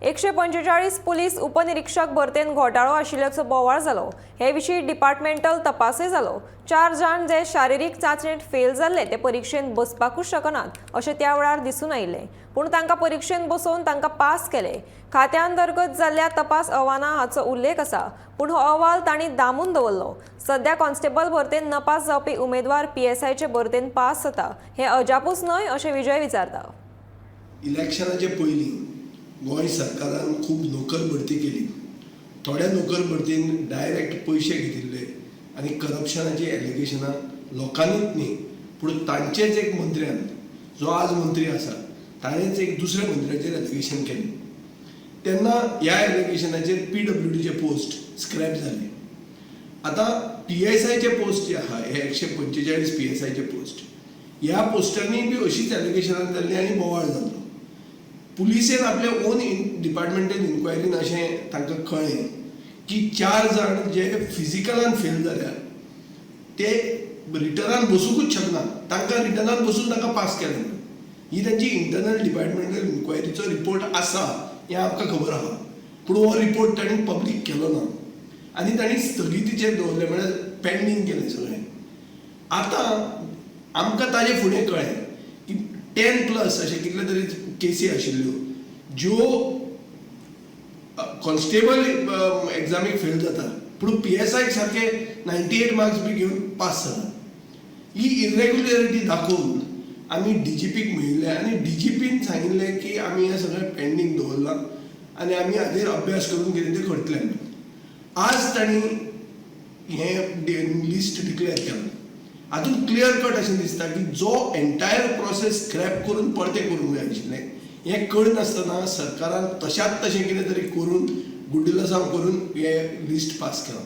145 police उपनिरीक्षक भरतेन घोटाळो आशिल्ल्याचो बोवाळ जालो. हे विशीं डिपार्टमेंटल तपासूय जालो. 4 जाण जे शारिरीक चांचणेंत फेल जाल्ले ते परिक्षेंत बसपाकूच शकनात अशें त्या वेळार दिसून आयिल्लें. पूण तांकां परिक्षेंत बसोवन तांकां पास केले. खात्यांतर्गत जाल्ल्या तपास अहवाला हाचो उल्लेख आसा, पूण हो अहवाल तांणी दामून दवरलो. सध्या कॉन्स्टेबल भरतेन नपास जावपी उमेदवार पीएसआयचे भरतेन पास जाता हें अजापूच न्हय अशें विजय विचारता. इलेक्शनाचे पयलीं गोंय सरकारान खूब नोकर भरती केली. थोड्या नोकर भरतीन डायरेक्ट पयशे घेतिल्ले आनी करप्शनाची एलिगेशनां लोकांनीच न्ही, पूण तांचेच एक मंत्र्यान, जो आज मंत्री आसा, ताणेंच एक दुसऱ्या मंत्र्याचेर एलिगेशन केलें. तेन्ना ह्या एलिगेशनाचेर पीडब्ल्यूडीचे पोस्ट स्क्रॅप जाले. आतां पीएसआयचे पोस्ट जे आहा, हे 145 पीएसआयचे पोस्ट, ह्या पोस्टांनी बी अशीच एलिगेशनां जाल्लीं आनी बोवाळ जाल्लो. पुलिसेन आपल्या ओन डिपार्टमेंटल इन्क्वायरीन अशें तांकां कळ्ळें की 4 जाण जे फिजिकलान फेल जाल्या ते रिटर्नान बसुंकूच शकना. तांकां रिटर्नान बसून तांकां पास केलें. ही तांची इंटरनल डिपार्टमेंटल इन्क्वायरीचो रिपोर्ट आसा हें आमकां खबर आहा, पूण हो रिपोर्ट तांणी पब्लीक केलो ना आनी तांणी स्थगितीचेर दवरलें, म्हळ्यार पेंडींग केलें सगळें. आतां आमकां ताजे फुडें कळ्ळें की 10+ अशे कितले तरी केसी आशिल्ल्यो ज्यो कॉन्स्टेबल एग्जामीक फेल जाता, पूण पीएसआयक सारके 98 मार्क्स बी घेवन पास जाता. ही इरेग्युलरिटी दाखोवन आमी डीजीपीक मेळिल्ले आनी डीजीपीन सांगिल्लें की आमी हें सगळें पेंडींग दवरलां आनी आमी हाजेर अभ्यास करून कितें तें करतले. आज तांणी हें लिस्ट डिक्लेअर केलां. हातूंत क्लियर कट अशें दिसता की जो एंटायर प्रोसेस स्क्रॅप करून परतें करूंक जाय आशिल्लें, हें करनासतना सरकारान तशात तशें कितें तरी करून गुड्डिलसांव करून हें लिस्ट पास केलां.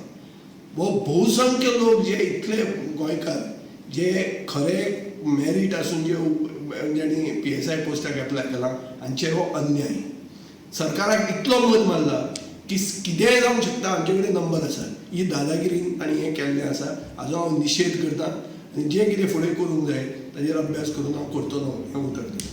हो बहुसंख्य लोक जे इतले गोंयकार जे खरे मेरीट आसून जे जांणी पीएसआय पोस्टाक एप्लाय केलां हांचेर हो अन्याय. सरकाराक इतलो मद मारला की कितेंय जावंक शकता, आमचे कडेन नंबर आसा. ही दादागिरीन तांणी हें केल्लें आसा, हाजो हांव निशेध करता आनी जें कितें फुडें करूंक जाय ताजेर अभ्यास करून हांव करतलो हें उतर दिता.